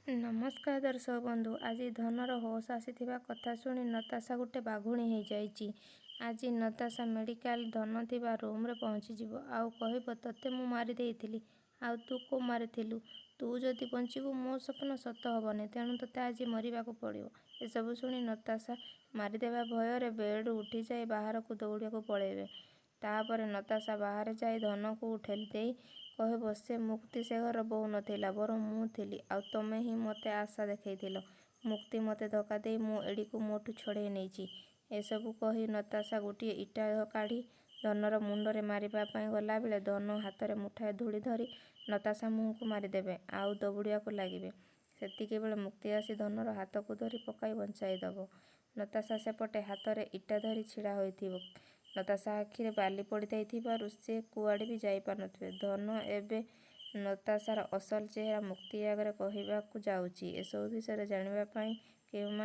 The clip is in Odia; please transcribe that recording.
ନମସ୍କାର ଦର୍ଶକ ବନ୍ଧୁ, ଆଜି ଧନର ହୋସ୍ ଆସିଥିବା କଥା ଶୁଣି ନତାଶା ଗୋଟେ ବାଘୁଣୀ ହେଇଯାଇଛି। ଆଜି ନତାଶା ମେଡ଼ିକାଲ ଧନ ଥିବା ରୁମରେ ପହଞ୍ଚିଯିବ ଆଉ କହିବ, ତତେ ମୁଁ ମାରିଦେଇଥିଲି, ଆଉ ତୁ କୋମାରେ ଥିଲୁ। ତୁ ଯଦି ବଞ୍ଚିବୁ ମୋ ସ୍ୱପ୍ନ ସତ ହେବନି, ତେଣୁ ତତେ ଆଜି ମରିବାକୁ ପଡ଼ିବ। ଏସବୁ ଶୁଣି ନତାଶା ମାରିଦେବା ଭୟରେ ବେଡରୁ ଉଠିଯାଇ ବାହାରକୁ ଦୌଡ଼ିବାକୁ ପଳେଇବେ। ତାପରେ ନତାଶା ବାହାରେ ଯାଇ ଧନକୁ ଠେଲିଦେଇ କହିବ, ସେ ମୁକ୍ତି ସେ ଘରର ବୋହୂ ନଥିଲା, ବରଂ ମୁଁ ଥିଲି, ଆଉ ତମେ ହିଁ ମୋତେ ଆଶା ଦେଖେଇଥିଲ। ମୁକ୍ତି ମୋତେ ଧୋକା ଦେଇ ମୋ ଏଡ଼ିକୁ ମୋଠୁ ଛଡ଼େଇ ନେଇଛି। ଏସବୁ କହି ନତାଶା ଗୋଟିଏ ଇଟା କାଢ଼ି ଧନର ମୁଣ୍ଡରେ ମାରିବା ପାଇଁ ଗଲାବେଳେ ଧନ ହାତରେ ମୁଠାଏ ଧୂଳି ଧରି ନତାଶା ମୁହଁକୁ ମାରିଦେବେ ଆଉ ଦୌଡ଼ିବାକୁ ଲାଗିବେ। ସେତିକିବେଳେ ମୁକ୍ତି ଆସି ଧନର ହାତକୁ ଧରି ପକାଇ ବଞ୍ଚାଇଦେବ। ନତାଶା ସେପଟେ ହାତରେ ଇଟା ଧରି ଛିଡ଼ା ହୋଇଥିବ। ନତାଶା ଆଖିରେ ବାଲି ପଡ଼ିଯାଇଥିବାରୁ ସେ କୁଆଡ଼େ ବି ଯାଇପାରୁନଥିବେ। ଧନ ଏବେ ନତାଶାର ଅସଲ ଚେହେରା ମୁକ୍ତି ଆଗରେ କହିବାକୁ ଯାଉଛି। ଏସବୁ ବିଷୟରେ ଜାଣିବା ପାଇଁ କେଉଁମାନେ